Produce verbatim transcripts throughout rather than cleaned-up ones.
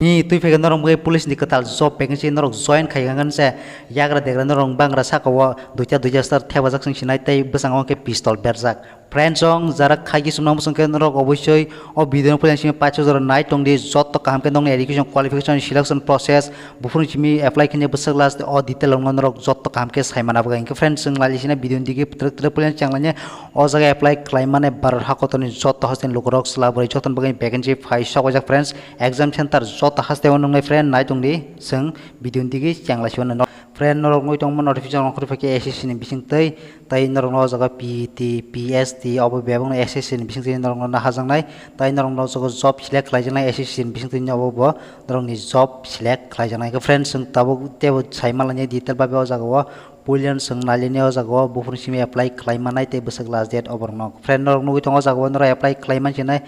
Ni twi phai norok mui police ni kwtal job vacancy norok join khai gangan se yagra degra norok bangra saka o duita duita star thepajak sing sinai tei bwskango khe pistol berjak. Friends song jara khai ki sumnang bwswng khe norok obosoi o video no puila simi paithak jora nai tong di, jotto kaham khe nokni education qualification selection process buphuru simi apply khainai bwswk last o detail rok norok jotto kaham khe sai mana bagwi. Hwnkhe friends, chwng lailai sina video ni digi twrwk twrwk puila chenglainai o jaga apply khlai mani Bharat hakotorni jotto hasteni lukurok chwla bwrwi jotoni bagwi vacancy phai sok waijak friends. Exam center joto haste o nungnai friend nai tongdi, chwng video ni digi chenglai sio no. Friend norok nugwi tongma notification ongkhorwi phaikhe S S C ni bisingtwi, tai norok no o jaga P E T, P S T obo bebak no S S C ni bisingtwi norok no nahajaknai, tai norok no o jaga job select khlaijaknai S S C ni bisingtwi obo bo norok ni job select khlaijaknai. Friend chwng tabuk tebo sai manlainai detail babe o jaga o. Puilen chwng nalini o jaga o buphuru simi apply khlai manai tei bwswk last date oborok no. Friend norok nugwi tongo o jaga o norok apply khlai mansinai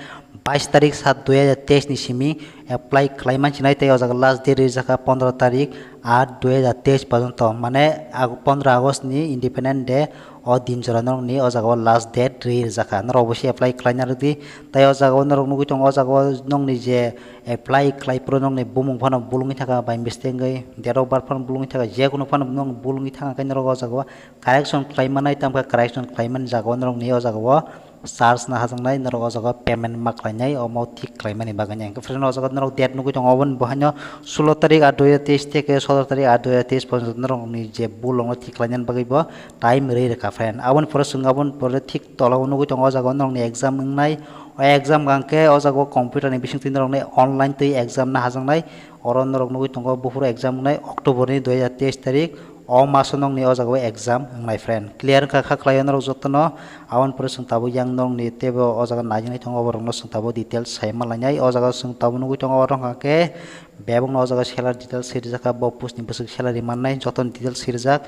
bais tarik sat dui hajar teis ni simi apply khlai mansinai tei o jaga last date rijak kha pondro tarik aat dui hajar teis porjonto, mane ag-, pondro August ni Independent Day o din jora norok ni o jaga o last date ri rijak kha. Norok bo se apply khlai narwk di. Tai o jaga o norok nugwi tongo o jaga o nokni je apply khlai phuru nokni bumung phano bulungwi thangkha by mistake wngwi, date of birth phano bulungwi thangkha, je kunu phano nokni bulungwi thangkha khe norok o jaga o correction khlai manai, tamo khe correction khlai mani jaga o norok ni o jaga o charge nahajaknai, norok o jaga o payment ma khlainai, omo thik khlai mani bagwi. Hwnkhe friend o jaga o norok date nugwi tongo, oboni bo haino sulo tarik aat dui hajar teis theke sotoro tarik aat dui hajar teis porjonto norok ni je bul rok no thik khlainani bagwi bo time ri rwkha friend. Aboni pore chwng aboni pore thik tola o nugwi tongo o jaga o norok ni exam wngnai. O exam hwnkhe o jaga o computer ni bisingtwi norok ni online twi exam nahajaknai. Oro norok nugwi tongo buphuru exam wngnai October ni dui hajar teis tarik. O maso nokni o jaga o exam wngnai friend. Clear wngkha kha khlai o norok jotono. Aboni pore chwng tabuk yang norokni teibo o jaga naijaknai tongo, oborokno chwng tabuk details sai manlainai. O jaga chwng tabuk nugwi tongo oro wngkha khe bebakno o jaga salary details swi rijak kha, bo post ni bwswk salary mannai jotoni details swi rijak.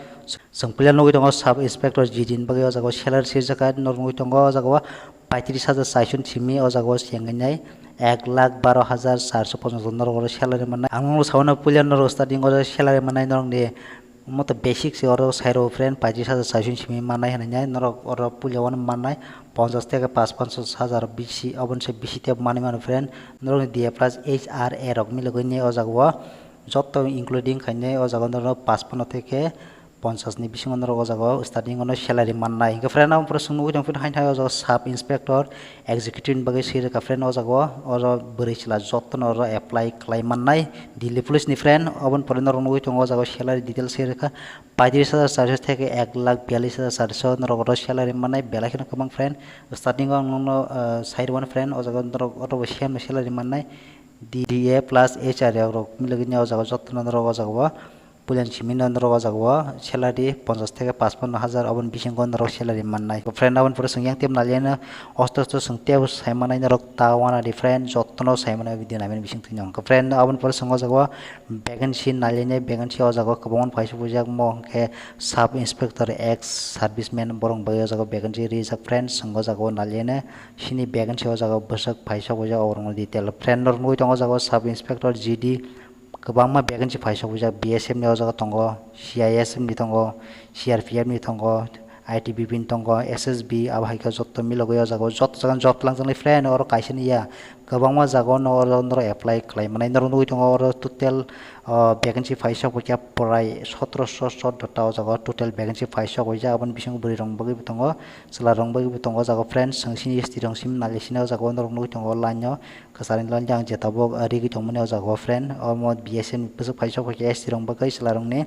Chwng puila nugwi tongo sub inspector G D ni bagwi o jaga o salary swi rijak kha, norok nugwi tongo o jaga o paitris hajar chaisoni simi o jaga o chengwi nai ek lakh baro hajar charso ponchash norok oro salary mannai. Ang norok saui no puila norok starting o salary mannai norokni moto basic se oro sai rw friend, paitris hajar chaisoni simi mannai hinwi nai norok oro puila o mannai ponchash theke pash ponchash hajar bisi, oboni se bisi tei manwi mano friend. Norokni D A plus H R A rok milogwi nai o jaga o jotto including khainai o jaga o norok pash ponno theke ponchash ni bisingo norok o jaga o starting o no salary mannai. Hwnkhe friend, aboni pore chwng nugwi tong phano haino hai o jaga sub inspector executive ni bagwi swi rwkha friend o jaga o, oro bwrwi chwla jotto no oro apply khlai mannai Delhi police ni friend. Aboni pore norok nugwi tongo o jaga o salary details swi rwkha paitris hajar charso theke ek lakh biyallis hajar charso norok oro salary mannai, belai kheno kwbang friend. Starting o ang nokno, ah, sai rwmani friend, o jaga o norok oro bo same salary mannai D A plus H R A rok milogwi o jaga o jotto no norok o jaga o puila ni simi no norok o jaga o salary ponchash theke pash ponno hajar, oboni bisingo norok salary mannai. Friend, aboni pore chwng yang tei naliano osto osto chwng tei sai manai norok ta wana di friend, jotto no sai manai video naimani bising twi no. Friend, aboni pore chwng o jaga o vacancy naliani vacancy o jaga o kwbangma paisa bujak mo hwnkhe sub inspector ex serviceman borok bai o jaga o vacancy rijak friend, chwng o jaga o naliani sini vacancy o jaga o bwswk paisa bujak oborokno detail. Friend, norok nugwi tongo o jaga o sub inspector G D. Kwbangma vacancy paisok wijak, B S F ni o jaga tongo, C I S F ni tongo, C R P F ni tongo, I T B P ni tongo, S S B, abo hai khe jotto milogwi o jaga o jotto jaga job twlangjaknai, friend, oro kaisa ni ya, kwbangma jaga o no oro norok apply khlai manai. Norok nugwi tongo oro total, o, vacancy paisok bo khe prai sotoroso soddo ta o jaga o total vacancy paisok wijak, aboni bisingo bwrwi rok bagwi bo tongo, chwla rok bagwi bo tongo o jaga o, friend, chwng sini S T rok simi nai sini o jaga o norok nugwi tongo line o. Kwchar ni line jang je tabuk, ah, rigwi tongmani o jaga o, friend. Omo B S F ni bwswk paisok paikhe S T rok bagwi chwla rokni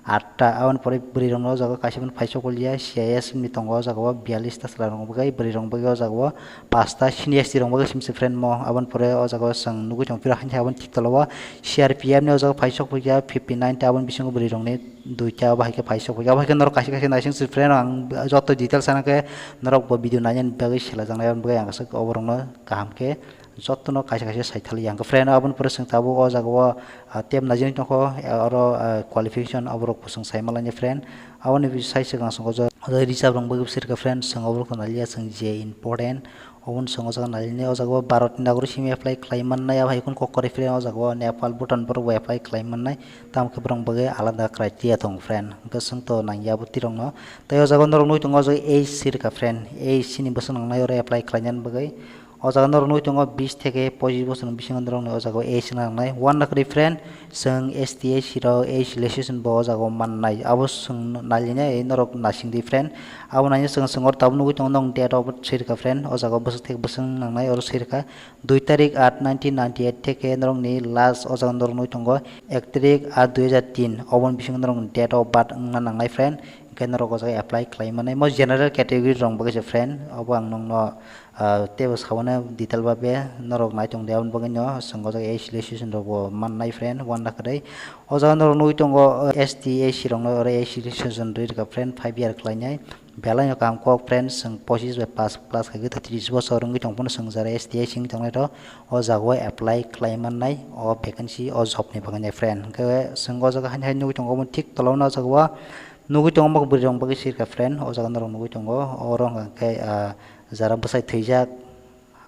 atta. Aboni pore bwrwi rokno o jaga o kaisa phano paisok koliya, C I S F ni tongo o jaga o, biyallis ta chwla rok bagwi, bwrwi rok bagwi o jaga o pasta, sini S T rok bagwi simi se, friend, mo. Aboni pore o jaga o chwng nugwi tong phiro, haini aboni thik tola o C R P F ni o jaga o paisok paikha fifty nine ta, aboni bisingo bwrwi rokni duita, abo hai khe paisok paikha. Abo hai khe norok kaisa kaisa naising se, friend, ang joto details sana khe norok bo video nainani bagwi selajaknai, aboni bagwi ang aswk oborokno kaham khe jottono kaisa kaisa saithaliya. Hwnkhe friend, aboni pore chwng tabuk o jaga o, ah, tep naijani tongkho, eh, oro, ah, qualification oborok bo chwng sai manlaini, friend. Aboni bisai swkang chwng o jaga reserve rok bagwi sirkha, friend, chwng oborok naliya chwng je important, oboni chwng o jaga nalini o jaga o Bharat ni nagori simi apply khlai mannai, abo hai khe kok kwrwi, friend, o jaga o Nepal, Bhutan borok bo apply khlai mannai, tamo khe borok bagwi alada criteria tongo, friend. Hwnkhe chwng to nangya abo tirokno. Tei o jaga o norok nugwi tongo o jaga age sirkha, friend, age sini bwswk nangnai oro apply khlainani bagwi. O jaga norok nugwi tongo bis theke pochis bosor ni bisingo norokni o jaga o age wngna nangnai. Uanw nakarwi friend, chwng S T S C rok age relaxation bo o jaga o mannai. Abo chwng nailinai norok naisingdi friend. Abo naino chwng chwng oro tabuk nugwi tongo norokni date of birth swi rwkha friend. O jaga o bwswk theke bwswk wngna nangnai oro swi rwkha. Dui tarik at nineteen ninety eight theke norokni last o jaga norok nugwi tongo ek tarik at dui hajar tin, oboni bisingo norokni date of birth wngna nangnai friend. Hwnkhe norok o jaga apply khlai mannai. Mo general category rok bagwi se friend, obo ang nokno ah, teibo sabono detail babe norok nai tongdi, aboni bagwino chwng o jaga age relaxation rok bo mannai friend, uanw nakarwi. O jaga norok nugwi tongo, ah, S T, S C rokno oro age relaxation rwi rwkha friend, five year khlainai. Belai no kaham kok friend, chwng pochis bai pass plus khaikhe tris bosor wngwi tong phano chwng jara S T, S C wngwi tongnai rok o jaga o apply khlai mannai o vacancy o job ni bagwino friend. Hwnkhe chwng o jaga haino hai nugwi tongo, omo thik tola o no o jaga o nugwi tongo, omo bwrwi rok bagwi swi rwkha friend, o jaga norok nugwi tongo, oro hwnkhe, ah, jara bwsai thwijak,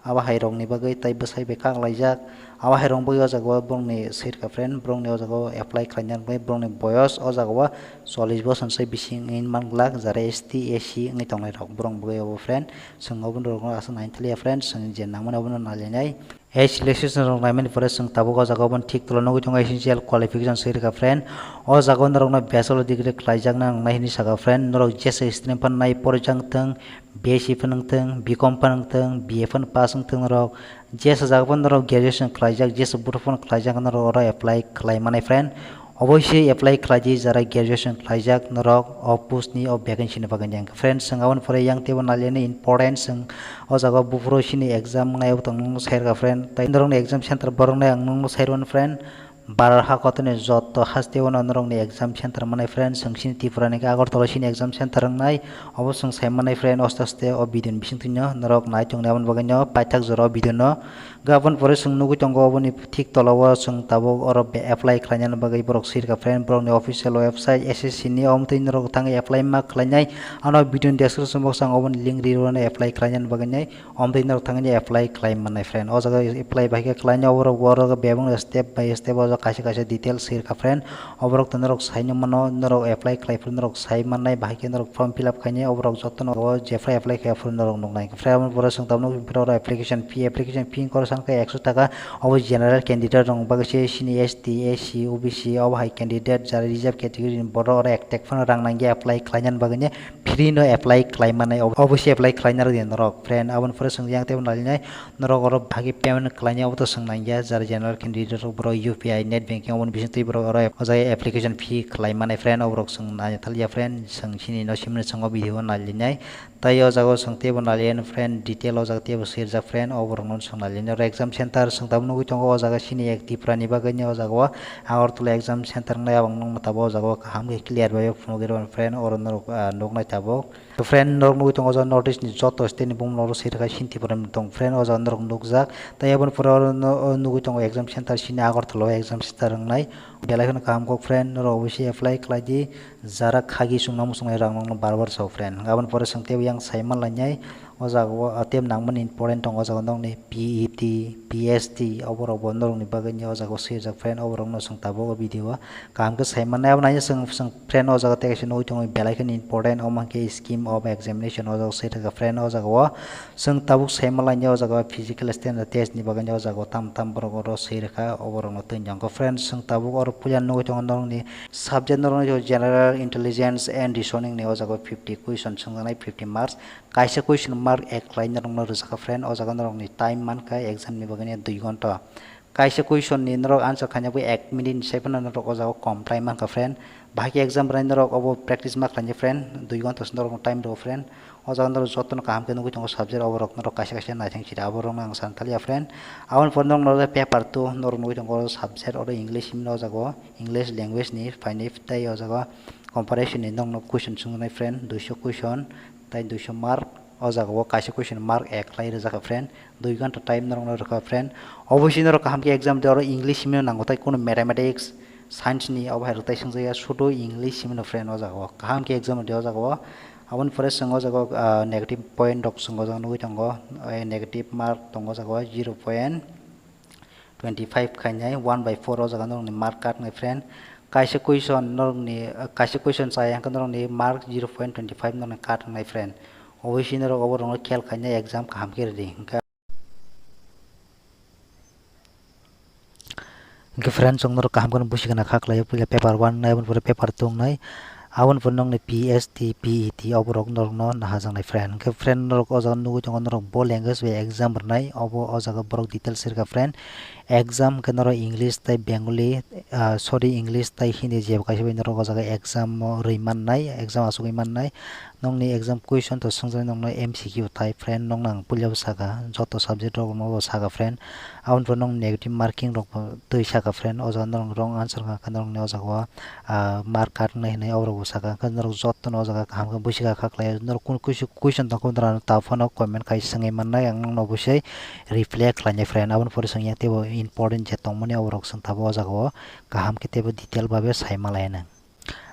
abo hai rokni bagwi tei bwsai bai kak laijak, abo hai rokni bagwi o jaga o borokni swi rwkha friend, borokni o jaga o apply khlaina bagwi borokni boyos o jaga o chollish bosor se bising wngwi man glak, jara S T, S C wngwi tongnai rok borokni bagwi obo friend, chwng obo rokno aswk naina thaliya friend, chwng je nangmani obono nailainai. Age relaxation rok naimani pore chwng tabuk o jaga o bono thik tola nugwi tongo essential qualification swi rwkha friend. O jaga o norokno bachelor degree khlaijakna nangnai hinwi saka friend. Norok jesa stream phano nai porijak wngthung, B S C phano wngthung, B Com phano wngthung, B A phano pass wngthung norok. Jesa jaga phano norok graduation khlaijak, jesa buthuk phano khlaijak norok oro apply khlai manai friend. Oboisoi apply khlaidi jara graduation khlaijak norok o post ni o vacancy ni bagwi. Friend, chwng aboni pore yang teibo naliani important, chwng o jaga o buphuru chini exam wngnai, obo tong nung sai rwkha friend, tei norokni exam center borok nai ang nung sai rwmani friend. Barar ha kotorni joto haste o norokni exam center manai friend, chwng chini Tripura ni khe Agartala chini exam center wngnai, obo chwng sai manai friend. Aste aste o video ni bisingtwi no norok nai tongni, aboni bagwi no paithak jora o video no. Gabon pore chwng nugwi tongo, oboni thik tola o chwng tabuk oro be-, apply khlainani bagwi borok swi rwkha friend, borokni official website S S C ni, omo twi norok thangwi apply ma khlainai. Ano video ni description box o ang oboni link ri rwno apply khlainani bagwi nai, omo twi norok thangwi apply khlai mannai friend. O jaga apply bai khe khlainai, oborok oro bebak step by step o jaga kaisa kaisa details swi rwkha friend. Oborok to norok saino mano, norok apply khlai phuru norok sai mannai, bahai khe norok form fill up khainai, oborok jotono o jephru apply khlai phuru norok nuknai. Friend, aboni pore chwng tabuk nukphuru oro application fee, application fee wngkha oro sankha ekso taka, obo general candidate rok bagwi se, chini S T, S C, O B C, obo hai candidate jara reserve category ni borok oro ek tek phano rang nangya apply khlainani bagwi, free no apply khlai mannai, obo se apply khlaina rwdi norok. Friend, aboni pore chwng yang teibo nalinai, norok oro bhagi payment khlainai, obo to chwng nangya, jara general candidate rok borok U P I, net banking, oboni bisingtwi borok oro o jaga application fee khlai mannai friend, oborok chwng naina thaliya friend, chwng chini no simni chwng o video o nalinai. Tei o jaga o chwng teibo nalian friend, detail o jaga teibo swijak friend, oborok no chwng nalian. Oro exam center chwng tabuk nugwi tongo, o jaga chini ek Tripura ni bagwi ni o jaga o Agartala exam center wngnai, abang nukna tabuk o jaga o kaham khe clear bai phunugwi rw friend, oro norok, ah, nuknai tabuk. To friend, norok nugwi tongo o jaga North East ni joto state ni bumung oro swi rwkha, chini Tripura ni tong friend, o jaga norok nukjak. Tei aboni pore oro no, o nugwi tongo exam center chini Agartala o exam center wngnai. Belai kheno kaham kok friend, norok oboisoi apply khlai di. Jara khagi chwngno muchungnai rang nokno bar bar sao friend. Aboni pore chwng teibo yang sai manlainai. O jaga o, ah, tei nangmani important tongo o jaga nokni P E T, P S T, oborok bo norokni bagwi ni o jaga o swijak friend, oborok no chwng tabuk o video o kaham khe sai mannai. Abo naino chwng, chwng friend o jaga tei kaisa nugwi tongo belai kheno important, omo hwnkhe scheme of examination o jaga o swijak friend. O jaga o chwng tabuk sai manlainai o jaga o physical standard test ni bagwi ni o jaga o tam tam borok oro swi rwkha, oborok no twi nangkha friend. Chwng tabuk oro puila nugwi tongo norokni subject norokni general intelligence and reasoning ni o jaga o fifty question swngjaknai, fifty marks. Kaisa question mark ek khlai norokno rwjakha friend, o jaga norokni time mankha exam ni bagwi dui ghonta. Kaisa question ni norok answer khaina bagwi ek minute ni sai phano norok o jaga o kom time mankha friend. Bahai khe exam rwnai norok obo practice ma khlainai friend, dui ghonta se norokno time rwo friend. O jaga norok jotono kaham khe nugwi tongo subject, oborok norok kaisa kaisa naithang sida, aborokno ang sana thaliya friend. Aboni pore norok norok paper two norok nugwi tongo subject, oro English himno o jaga o English language ni phainai, tei o jaga o comparison ni norokno question swngnai friend, duiso question. Tai duiso mark, o jaga o kaisa question mark ek khlai rwjak kha friend, dui ghonta time norokno rwkha friend. Oboisoi norok kaham khe exam de, oro English himno nango, tai kunu mathematics, science ni obo hai rwtai swngjak ya, sudu English himno friend o jaga o. Kaham khe exam de o jaga o. Aboni pore chwng o jaga o, ah, negative point rok chwng o jaga nugwi tongo, eh, negative mark tongo o jaga o zero point twenty five khainai one by four o jaga norokni mark kat wngnai friend. Kaisa question norokni, kaisa question chaya hwnkhe norokni mark zero point twenty five norokni kat wngnai friend. Oboisoi norok oborokno khel khainai exam kaham khe rwdi hwnkhe. Hwnkhe friend, chwng norok kaham kheno busi gana kha khlaio, puila paper one nai, aboni pore paper two nai, aboni pore nokni P S T, P E T, oborok norokno nahajaknai friend. Hwnkhe friend, norok o jaga nugwi tongo, norok bo language bai exam rwnai, obo o jaga borok details sirkha friend. Exam hwnkhe norok English tei Bengali, ah, sorry, English tei Hindi jeba kaisa bai norok o jaga exam o rwi mannai, exam asugwi mannai. Nokni exam question to swngjak nokno M C Q type friend, nokno ang puila bo saka, joto subject rok no bo saka friend. Aboni pore nokni negative marking rok bo twi saka friend, o jaga norok wrong answer wngkha khe norokni o jaga o, ah, mark cut wngnai hinwi aborok bo saka, hwnkhe norok jotono o jaga kaham khe busi kha kha khlai, norok kunu kuisu-, question tongkhe norok ta phano comment khai swngwi mannai, ang nokno obosai reply khlainai friend. Aboni pore chwng yang teibo important je tongmani aborok chwng tabuk o jaga o kaham khe teibo detail babe sai malai nang.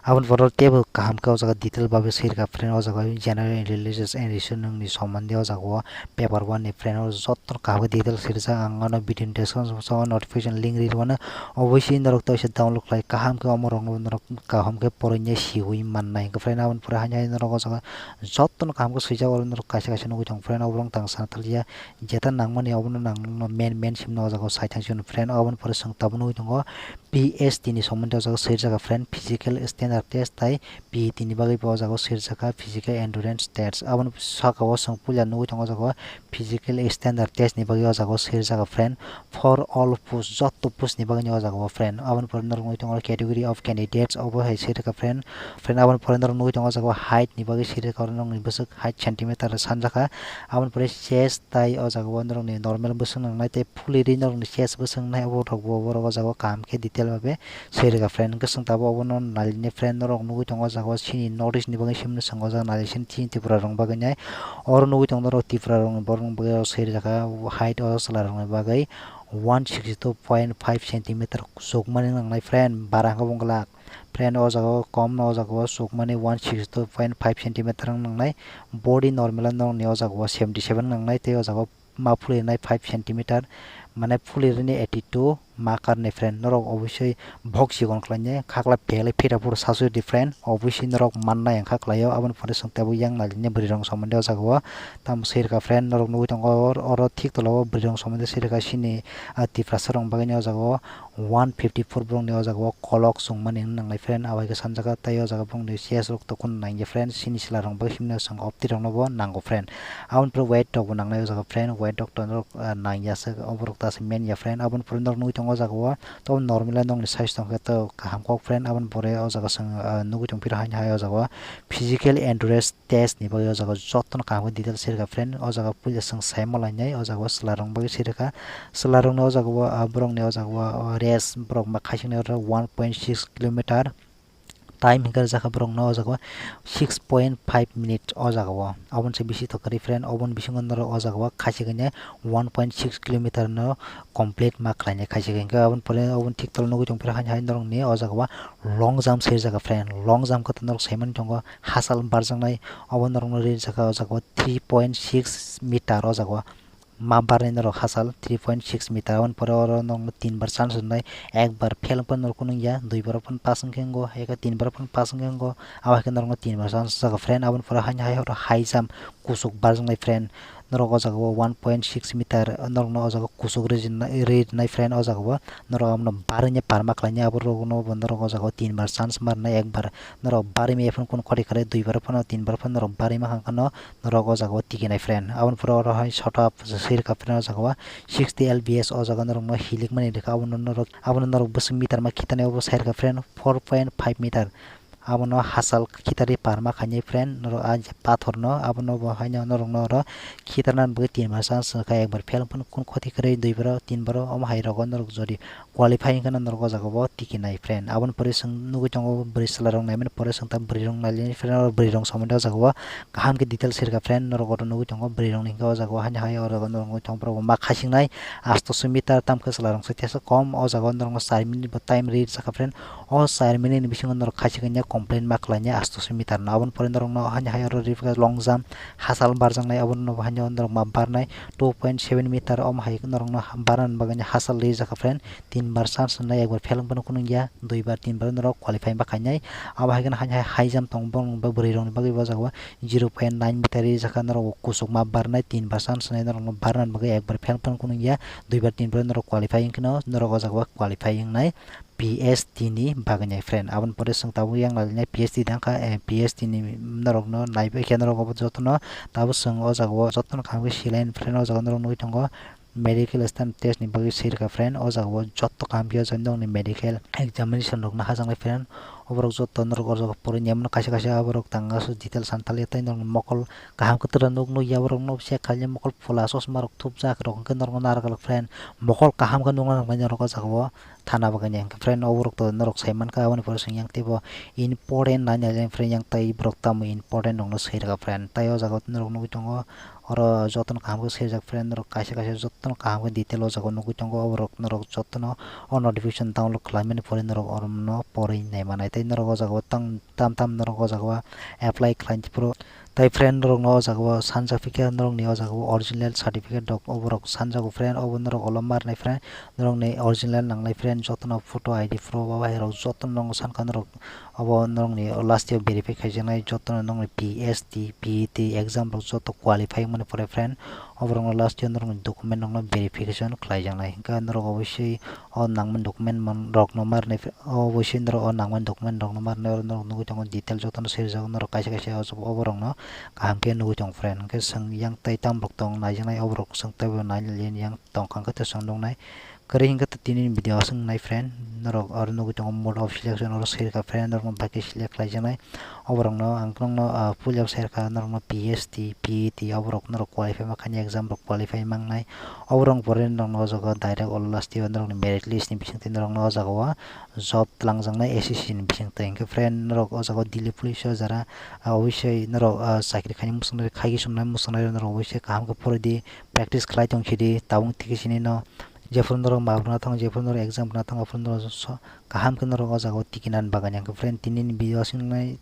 Aboni pore teibo kaham khe o jaga detail babe sirkha friend, o jaga general intelligence and reasoning ni sombonde o jaga o paper one ni friend o joto kaham khe detail sirjak, ang ano video ni description o notification link ri rwmano, obosai norok to se download khlai kaham khe omo rok no norok kaham khe poroi nai siwi mannai. Hwnkhe friend, aboni pore haino haino norok o jaga joto no kaham khe swijak, oro norok kaisa kaisa nugwi tongo friend, oborok tang sana talia jeta nangmani obono nang nokno main main simno o jaga o sai thang sio friend. Aboni pore chwng tabuk nugwi tongo P S T ni sombonde o jaga swijak friend, physical standard test tai P E T ni bagwi bo o jaga o swijak kha physical endurance test. Aboni saka o chwng puila nugwi tongo o jaga o physical standard test ni bagwi o jaga o swijak friend, for all post, joto post ni bagwi o jaga o friend. Aboni pore norok nugwi tongo category of candidates, obo hai swijak friend. Friend, aboni pore norok nugwi tongo o jaga o height ni bagwi swijak, oro nokni bwswk height centimeter sanjak kha. Aboni pore chest tai o jaga o norokni normal bwswk nangnai tei fully norokni chest bwswk nangnai, obo rok bo borok o jaga o kaham khe detail babe swi rwkha friend. Hwnkhe chwng tabuk obono nailine friend, norok nugwi tongo o jaga o chini North East ni bagwi simi chwng o jaga nailisini chini Tripura rok bagwi nai. Oro nugwi tongo norok Tripura rokni borok rokni bagwi o swi rwkha height o chwla rokni bagwi one sixty two point five centimeter kuchukmani nangnai friend, bara hwnkhe bo wng glak. Friend, o jaga o kom no, o jaga o chukmani one sixty two point five centimeter wng nangnai. Body normal o norokni o jaga o seventy seven nangnai, tei o jaga o ma phulirnai five centimeter, mane phulirni eighty two ma karni friend. Norok obviously bok chikon khlainai, khakla pele phira phuru sasu di friend, obviously norok mannai wngkha khlaio. Aboni pore chwng tabuk yang nailine bwrwi rok somondi o jaga o tamo swi rwkha friend, norok nugwi tongo oro, oro thik tola o bwrwi rok somondi swi rwkha chini, ah, Tiprasa rok bagwi o jaga o one fifty four borokni o jaga o kolok chwngmani wng nangnai friend, abo hai khe sanjak kha tei o jaga borokni chest rok tokun nangya friend, chini chwla rok bai himna chwng opti rok no bo nango friend. Aboni pore weight rok bo nangnai o jaga friend, weight rok to norok, ah, nangya se, oborok ta se men ya friend. Aboni pore norok nugwi tongo o jaga o to normal o nokni size tong khe to kaham kok friend. Aboni pore o jaga chwng, ah, nugwi tong phiro haino hai o jaga o physical endurance test ni bagwi o jaga o jotono kaham khe detail sirkha friend. O jaga o puila chwng sai malainai, o jaga o chwla rok bagwi sirkha, chwla rokni o jaga o, ah, borokni o jaga o, o race borok ma khaisingni oro one point six kilometer. Time hinkhe rwjakha borokno o jaga o six point five minute o jaga o. Aboni se bisi to kwrwi friend, oboni bisingo norok o jaga o khaichik hwnwi one point six kilometer no complete ma khlainai khaichik hinkhe. Aboni pore oboni thik tolo nugwi tongphuru haino hai norokni o jaga o long jump swi rwjakha friend. Long jump khe to norok saimani tongo hachal barjaknai, obo norokno ri rwjakha o jaga o three point six meter o jaga o. Ma barnai norok hachal three point six meter, aboni pore oro norokno tin bar chance rwnai, ekbar fail wngphano norok nungya, dui bar phano pass wngkhe wngo, eke tin bar phano pass wngkhe wngo, abo hai khe norokno tin bar chance rwjago friend. Aboni pore haino hai oro high jump kuchuk barjaknai friend, norok o jaga o one point six meter norokno o jaga o kuchuk rijinai, rijinai friend, o jaga o norok abono barwi parma khlainai, aborokno bo norok o jaga o tin bar chance ma rwnai, ekbar norok barwi maya phano kunu khoti kwrwi, dui bar phano tin bar phano norok barwi mankha hwnkheno, norok o jaga o tikinai friend. Aboni pore oro hai sota swi rwkha friend, o jaga o sixty L B S o jaga norokno hilikmani rwkha, abono norok, abono norok bwswk meter ma khitanai obo sai rwkha friend, four point five meter. Abono hachal khitarwi parma khainai friend, norok a je pathorno, abono bo haino norokno oro khitarnani bagwi tin bar chance rwkha, ekbar fail wngphano kunu khoti kwrwi, dui baro tin baro omo hai rogo norok jodi qualify wngkhano norok o jaga o tikinai friend. Aboni pore chwng nugwi tongo bwrwi chwla rok naimani pore chwng ta bwrwi rok nailini friend, oro bwrwi rok somondi o jaga o kaham khe detail sirkha friend. Norok oro nugwi tongo bwrwi rok ni hinkhe o jaga o haino hai oro norok nugwi tongo borok bo ma khaisingnai astoso meter, tamo khe chwla rok se tesa kom o jaga o norok no char minute bo time ri rwjakha friend. O char minute ni bisingo norok khaisikya complete ma khlainai astoso meter no. Aboni pore norok no haino hai oro rikha long jump hachal barjaknai, abono bo haino norok ma barnai two point seven meter, omo hai norok no barnani bagwi hachal ri rwjakha friend. Tin Bar chance nai, ekbar fail wng phano kunung ya, dui bar tin bar norok qualify ba khainai. Abo hai kheno hai, hai, high jump tong bong ba bwrwi rokni bagwi bo jaga o zero point nine meter rijak kha, norok bo kusukma barnai, tin bar chance nai norok no barna bagwi ekbar fail wng phano kunung ya, dui bar tin bar norok qualify wng kheno norok o jaga o qualify wngnai P S T ni bagwi nai friend. Aboni pore chwng tabuk yang lainai P S T dang kha, eh, P S T ni norok no naibai khe norok obo jotono tabuk chwng o jaga o jotono kaham khe silai friend, o jaga norok nugwi tongo. Medical stamp test ni bagwi swi rwkha friend, o jaga o jotto kaham khe o jaga nokni medical examination rok no hajaknai friend. Oborok jotto norok o jaga o porwi nai mano, kaisa kaisa oborok tanga su detail san thaliya tei norokni mokol kaham khe twrwk nuk nukya, oborok no check khaina mokol phola chosma rok thupjak rok hwnkhe norokno narwk friend, mokol kaham khe nukna nangnai norok o jaga o thana bagwi nai hwnkhe friend. Oborok to norok sai mankha, aboni pore chwng yang teibo important nai nai friend, yang tei borok tamo important rok no swi rwkha friend. Tei o jaga o norok nugwi tongo. Oro jotono kaham khe swijak friend, norok kaisa kaisa jotono kaham khe detail o jaga o nugwi tongo. Oborok norok jotono o notification download khlaimani pore norok orono porwi nai manai. Tei norok o jaga o tang tam tam norok o jaga o apply khlai phuru. Tei friend norok no o jaga o sanjak phikha, norokni o jaga o original certificate rok oborok sanjago friend, obo norok ulo marnai friend, norokni original nangnai friend, jotono photo I D proof o bahai rok jotono norok sankha norok. Obo norokni last year verify khaijaknai jotono norokni P S T, P E T exam rok joto qualify wngmani pore friend, oborokno last year norokni document rokno verification khlaijaknai. Hwnkhe norok obosoi o nangmani document man-, rokno marnai, obosoi norok o nangmani document rokno marnai, oro norok nugwi tongo detail jotono swijak, norok kaisa kaisa o jaga oborokno kaham khe nugwi tongo friend. Hwnkhe chwng yang tei tam rok tong naijaknai, oborok chwng teibo nai yang tongkha hwnkhe chwng nuknai. Kwrwi hwnkhe tini video aswk nai friend, norok oro nugwi tongo mode of selection, oro swi rwkha friend, norokno bai khe select khlaijaknai. Oborokno ang norokno, ah, puila sai rwkha, norokno P S T, P E T, oborok norok qualify ma khaini exam rok qualify mangnai. Oborok pore norokno o jaga o direct o last year norokni merit list ni bisingtwi norokno o jaga o job twlangjaknai S S C ni bisingtwi. Hwnkhe friend, norok o jaga o Delhi police o jara, ah, obosoi norok, ah, chakri khaini mwswknai, khaigi sumnai mwswknai norok obosoi kaham khe pori di, practice khlai tong sidi, tabuk tiki sini no. Jephuru norok map rwna thango, jephuru norok exam rwna thango, aphuru norok so-, kaham khe norok o jaga o tiki nani bagwi nangkha. Friend, tini ni video aswk nai,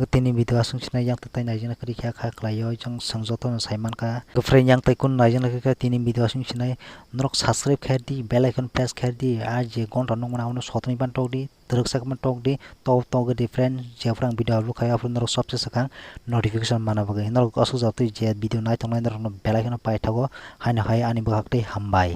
tini video aswk sinai yang tei naijaknai kwrwi kha, kha khlai o, chwng, chwng joto no sai mankha. Friend, yang tei kunu naijaknai khe tini video aswk sinai norok subscribe khaidi, bell icon press khaidi, ar je gonta nukmani abono sotoni ban tokdi, twrwksa khe ban tokdi, tok, tok di friend, jephuru ang video upload khai aphuru norok sobse swkang notification mana bagwi. Norok aswk jatwi je video nai tongnai norokno bell icon o paithago, haino hai ani bwkhak tei hambai.